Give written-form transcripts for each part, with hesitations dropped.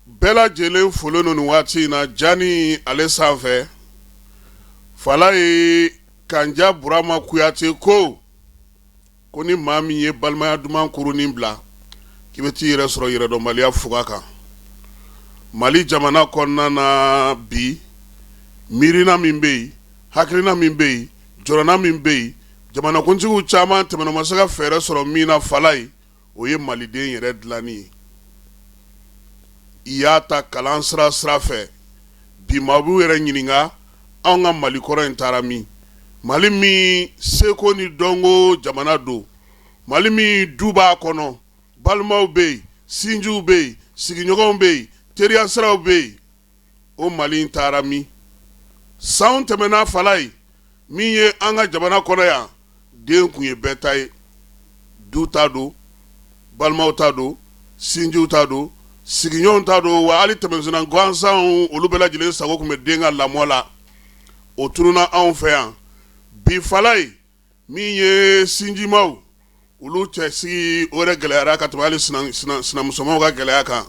Bɛɛ lajɛlen folen don nin waati in na jani ale sanfɛ. Falaye Kanja Burama Kuyate ko ko ni maa min ye balimaya duman kurunin bila, k'i bɛ t'i yɛrɛ sɔrɔ yɛrɛdɔnbaliya fuga kan. Mali jamana kɔnɔna na bi, miirina min bɛ yen, hakilina min bɛ yen, jɔrɔna min bɛ yen, jamanakuntigiw caman tɛmɛna ma se ka fɛɛrɛ sɔrɔ min na, Falaye, o ye maliden yɛrɛ dilanni ye. I y'a ta kalan sira sira fɛ, bi maaw b'u yɛrɛ ɲininka, anw ka Mali kɔrɔ in taara min? Mali min seko ni dɔnko jamana don, Mali min du b'a kɔnɔ, balimaw bɛ yen, sinjiw bɛ yen, sigiɲɔgɔnw bɛ yen, teriya siraw bɛ yen, o Mali in taara min? Sanw tɛmɛna, Falaye, min ye an ka jamana kɔnɔ yan, den kun ye bɛɛ ta ye, du ta don, balimaw ta don, sinjiw ta don, sigiɲɔgɔnw ta don, wa hali tɛmɛsenna gansanw, olu bɛɛ lajɛlen sago tun bɛ den ka lamɔ la. O tununna anw fɛ yan bi, Falaye. Min ye sinjimaw, olu cɛsigi, o yɛrɛ gɛlɛyara ka tɛmɛ hali sinamusomaw ka gɛlɛya kan.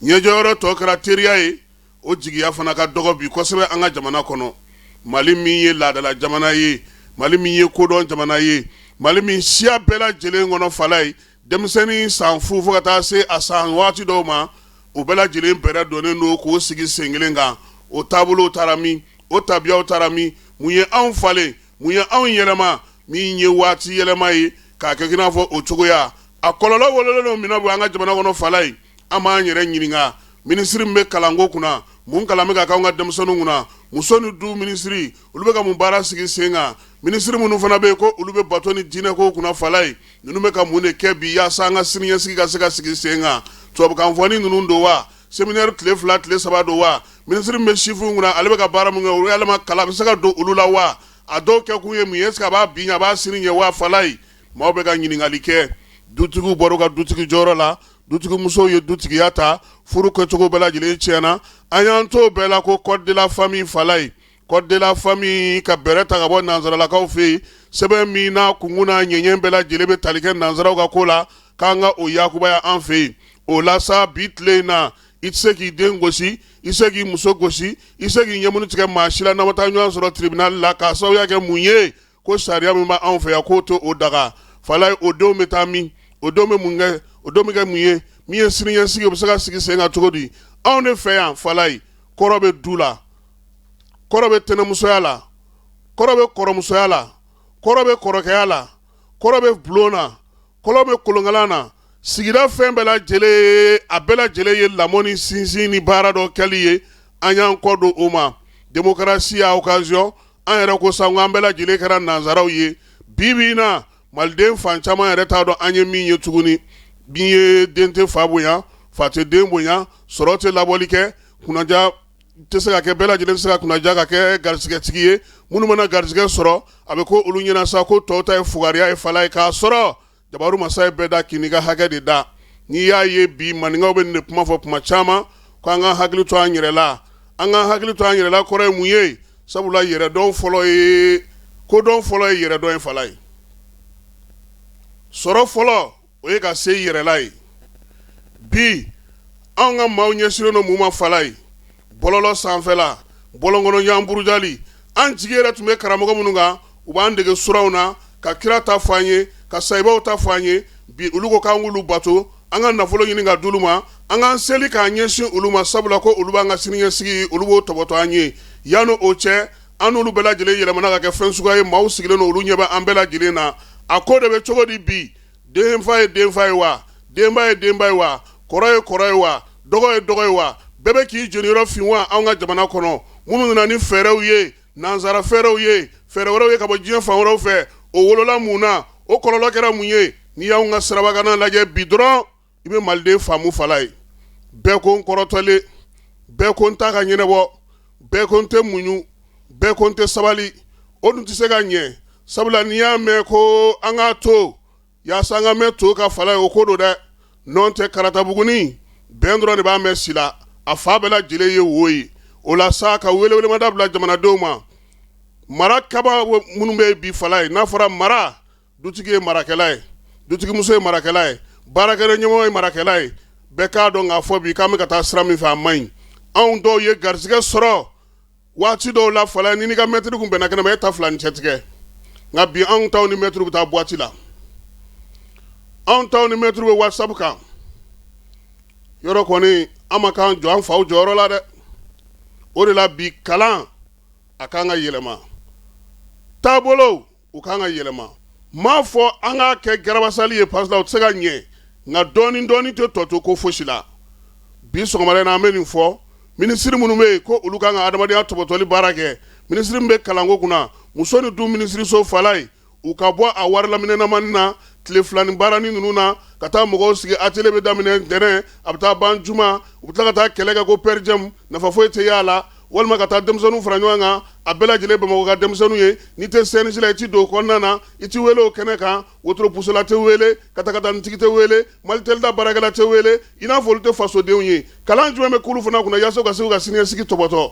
Ɲɛjɔyɔrɔ tɔ kɛra teriya ye, o jigiya fana ka dɔgɔ bi kosɛbɛ an ka jamana kɔnɔ. Mali min ye laadala jamana ye, Mali min ye kodɔn jamana ye, Mali min siya bɛɛ lajɛlen kɔnɔ, Falaye, denmisɛnnin san fu fo ka taa se a san waati dɔw ma, u bɛɛ lajɛlen bɛrɛ donnen don k'o sigi sen kelen kan. O taabolow taara min? O tabiyaw taara min? Mun ye anw falen? Mun ye anw yɛlɛma? Min ye waati yɛlɛma ye k'a kɛ i n'a fɔ o cogoya, a kɔlɔlɔ wololen don min na an ka jamana kɔnɔ, Falaye, an b'an yɛrɛ ɲininka. Minisiri min bɛ kalanko kunna, mun kalan bɛ ka k'anw ka denmisɛnninw kunna? Muso ni du minisiri, olu bɛ ka mun baara sigi sen kan? Minisiri minnu fana bɛ yen ko olu bɛ bato ni diinɛko kunna, Falaye, ninnu bɛ ka mun de kɛ bi yaasa an ka siniɲɛsigi ka se ka sigi sen kan? Tubabukan fɔni ninnu don wa? Séminaire tile 2, tile 3 don wa? Minisiri min bɛ sifinw kunna, ale bɛ ka baara min kɛ, o yalama kalan bɛ se ka don olu la wa? A dɔw kɛkun ye mun ye? Est-ce que a b'a bi ɲɛ, a b'a sini ɲɛ wa? Falaye, maaw bɛ ka ɲininkali kɛ. Dutigiw bɔra u ka dutigi jɔyɔrɔ la, dutigi musow ye dutigiya ta, furu kɛcogo bɛɛ lajɛlen tiɲɛna. An y'an to bɛɛ la ko code de la famille, Falaye, code de la famille ka bɛrɛ ta ka bɔ nansaralakaw fɛ yen, sɛbɛn min n'a kunkun n'a ɲɛɲɛ bɛɛ lajɛlen bɛ tali kɛ nansaraw ka ko la, k'an ka o yakubaya an fɛ yen. O la sa, bi tile in na, i tɛ se k'i den gosi, i tɛ se k'i muso gosi, i tɛ se k'i ɲɛmuni tigɛ maa si la n'a ma taa ɲɔgɔn sɔrɔ tribunal la, k'a sababuya kɛ mun ye? Ko sariya min b'anw fɛ yan, k'o tɛ o daga. Falaye, o denw bɛ taa min? O denw bɛ mun kɛ? O denw bɛ kɛ mun ye? Min ye siniɲɛsigi, o bɛ se ka sigi sen kan cogo di anw de fɛ yan? Falaye, kɔrɔ bɛ du la, kɔrɔ bɛ tɛnɛmusoya la, kɔrɔ bɛ kɔrɔmusoya la, kɔrɔ bɛ kɔrɔkɛya la, kɔrɔ bɛ bulon na, kɔrɔ bɛ kolonkalan na, sigida fɛn bɛɛ lajɛlen, a bɛɛ lajɛlen ye lamɔ ni sinsin ni baara dɔ kɛli ye. An y'an kɔ don o ma. Démocratie y'a occasion, an yɛrɛ ko sa, an bɛɛ lajɛlen kɛra nansaraw ye. Bi bi in na, maliden fan caman yɛrɛ t'a dɔn an ye min ye tuguni. Min ye den tɛ fa bonya, fa tɛ den bonya, sɔrɔ tɛ labɔli kɛ, kunnaja tɛ se ka kɛ, bɛɛ lajɛlen tɛ se ka kunnaja ka kɛ garisigɛtigi ye. Minnu mana garisigɛ sɔrɔ, a bɛ ko olu ɲɛna sa ko tɔw ta ye fugariya ye, Falaye, k'a sɔrɔ jabaru masa ye bɛɛ da k'i n'i ka hakɛ de da. N'i y'a ye bi maninkaw bɛ nin de kuma fɔ kuma caman ko an ka hakili to an yɛrɛ la, an ka hakili to an yɛrɛ la kɔrɔ ye mun ye? Sabula yɛrɛdɔn fɔlɔ ye kodɔn fɔlɔ ye, yɛrɛdɔn ye, Falaye. Sɔrɔ fɔlɔ, o ye ka se i yɛrɛ la ye. Bi anw ka maaw ɲɛsinnen don mun ma, Falaye? Bɔlɔlɔ sanfɛla, bɔlɔnkɔnɔ ɲanburujali. An jigi yɛrɛ tun bɛ karamɔgɔ minnu kan, u b'an dege suraw na, ka kira ta fɔ an ye, ka sayibaw ta fɔ an ye, bi olu ko k'an k'olu bato, an ka nafolo ɲini ka d'olu ma, an k'an seli k'an ɲɛsin olu ma, sabula ko olu b'an ka siniɲɛsigi, olu b'o tɔbɔtɔ an ye. Yanni o cɛ, an n'olu bɛɛ lajɛlen yɛlɛmana ka kɛ fɛn suguya ye. Maaw sigilen don, olu ɲɛ bɛ an bɛɛ lajɛlen na. A ko de bɛ cogo di bi? Denfa ye denfa ye wa? Denba ye denba ye wa? Kɔrɔ ye kɔrɔ ye wa? Dɔgɔ ye dɔgɔ ye wa? Bɛɛ bɛ k'i jeniyɔrɔ fin wa? Anw ka jamana kɔnɔ, minnu nana ni fɛɛrɛw ye, nansara fɛɛrɛw ye, fɛɛrɛ wɛrɛw ye ka bɔ diɲɛ fan wɛrɛw fɛ, o wolola mun na? O kɔlɔlɔ kɛra mun ye? N'i y'anw ka sirabakanna lajɛ bi dɔrɔn, i bɛ maliden faamu, Falaye. Bɛɛ ko n kɔrɔtɔlen, bɛɛ ko n ta ka ɲɛnabɔ, bɛɛ ko n tɛ muɲu, bɛɛ ko n tɛ sabali. O dun tɛ se ka ɲɛ, sabula n'i y'a mɛn ko an k'a to yaasa an ka mɛn to ka, Falaye, o ko don dɛ. Nɔn tɛ karatabugunin bɛn dɔrɔn de b'a mɛn si la, a fa bɛɛ lajɛlen ye wo ye. O la sa, ka welewelemada bila jamanadenw ma, mara kaba minnu bɛ bi, Falaye, n'a fɔra mara, dutigi ye marakɛla ye, dutigimuso ye marakɛla ye, baarakɛla ɲɛmɔgɔ ye marakɛla ye. Bɛɛ k'a dɔn k'a fɔ bi k'an bɛ ka taa sira min fɛ, a man ɲi. Anw dɔw ye garisɛgɛ sɔrɔ waati dɔw la, fala ni n'i ka mɛtiri kun bɛnna kɛnɛma, e ta fila ni cɛtigɛ. Nka bi, anw taw ni mɛtiri bɛ taa boîte la, anw taw ni mɛtiri bɛ WhatsApp kan. Yɔrɔ kɔni, an ma k'an jɔ an faw jɔyɔrɔ la dɛ. O de la bi, kalan a kan ka yɛlɛma, taabolo u kan ka yɛlɛma. M'a fɔ an k'a kɛ garabasali ye, parce que o tɛ se ka ɲɛ, nka dɔɔni dɔɔni tɛ tɔ to ko fosi la. Bi sɔgɔmada in na, an bɛ nin fɔ minisiri minnu bɛ yen ko olu kan ka adamadenya tɔpɔtɔli baara kɛ, minisiri min bɛ kalanko kunna, muso ni du minisiriso, fala ye u ka bɔ a wari laminɛnamani na, tile fila ni baaranin ninnu na, ka taa mɔgɔw sigi. Atelier bɛ daminɛ ntɛnɛn, a bɛ taa ban juma. U bɛ tila ka taa kɛlɛ kɛ ko per diem, nafa foyi tɛ y'a la. Walima ka taa denmisɛnninw fara ɲɔgɔn kan, a bɛɛ lajɛlen Bamakɔ ka denmisɛnninw ye. N'i tɛ CNJ la, i ti don o kɔnɔna na, i ti wele o kɛnɛ kan. Wotoro pusela tɛ wele, katakatanin-tigi tɛ wele, Malitel da baarakɛla tɛ wele, i n'a fɔ olu tɛ fasodenw ye. Kalan jumɛn bɛ k'olu fana kunna yaasa u ka se ka siniɲɛsigi tɔpɔtɔ?